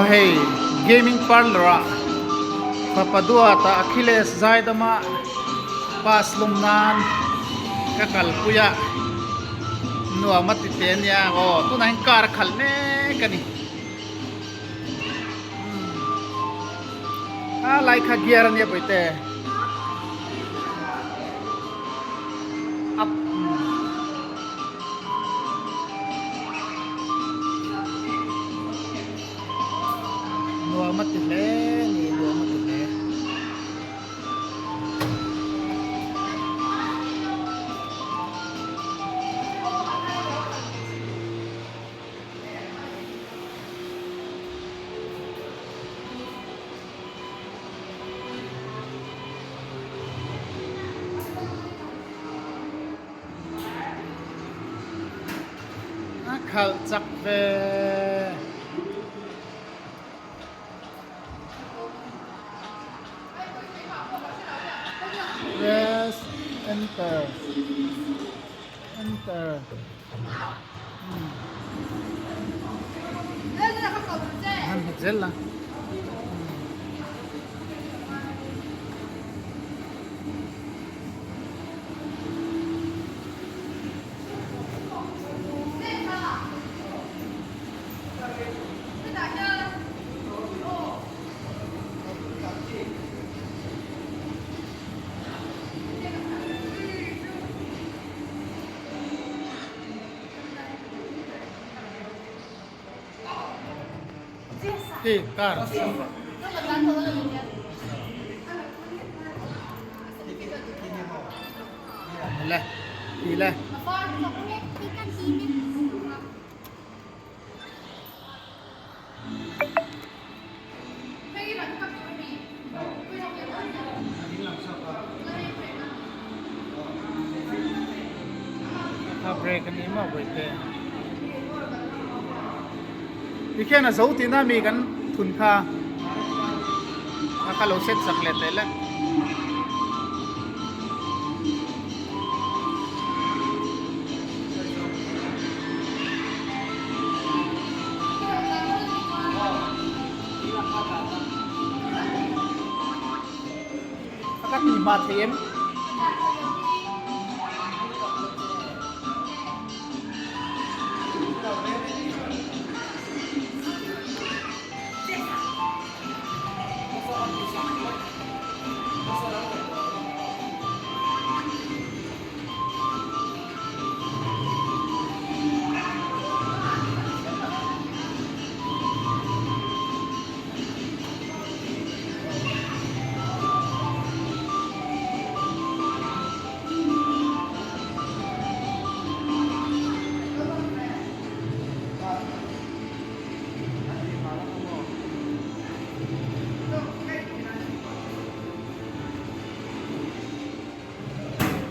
Aw hei gaming parlour ah fapa duata Achilles Zaidama pass lum nan ka kalpui a nuam a ti teh ania aw tunah hian car a khalh mek a ni a lai kha gear ania bawihte up. Nuam a ti hle ni nuam a ti hle. A khalh chak ve. Press enter enter han hmet zel la. Hei car le ti le a break ani maw bawihte tikhian a zo tihna mi kan thun kha a kha lo set sak leh teh le. Ka ti hma thei em?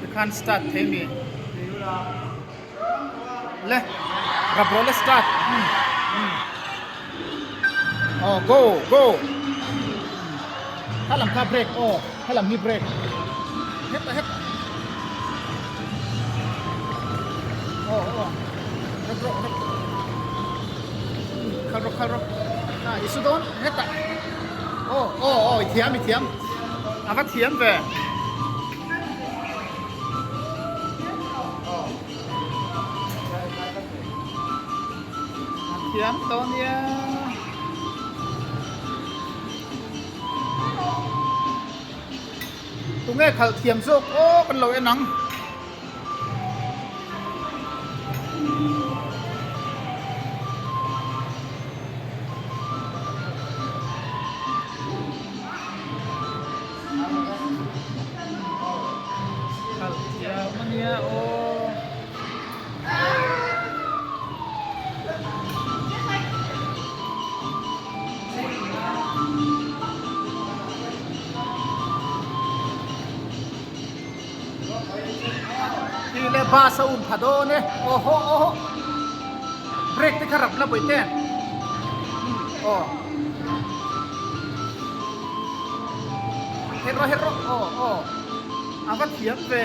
Tikhan start thei mi le rap rawh le start oh go go kha lam kha break oh kha lam hi break heta heta oh oh rap rawh rap khal rawh khal rawh ah i su dawn heta oh oh oh i thiam i thiam a va thiam ve. Thiam tawh nia. Tunge khalh thiam zawk aw kan lo en ang. Khalh thiam ania aw. Khi le bus a um pha dawn e aw haw aw haw brake te kha rap la bawih te aw her rawh her rawh aw aw a va thiam ve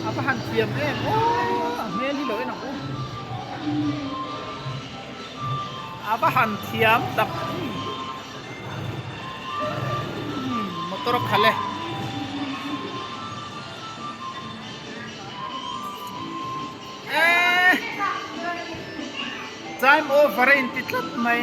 a va han thiam em aw a hmel hi lo en ang u. A va han thiam tak umm motor a khalh e. Eee time over a inti tlat mai.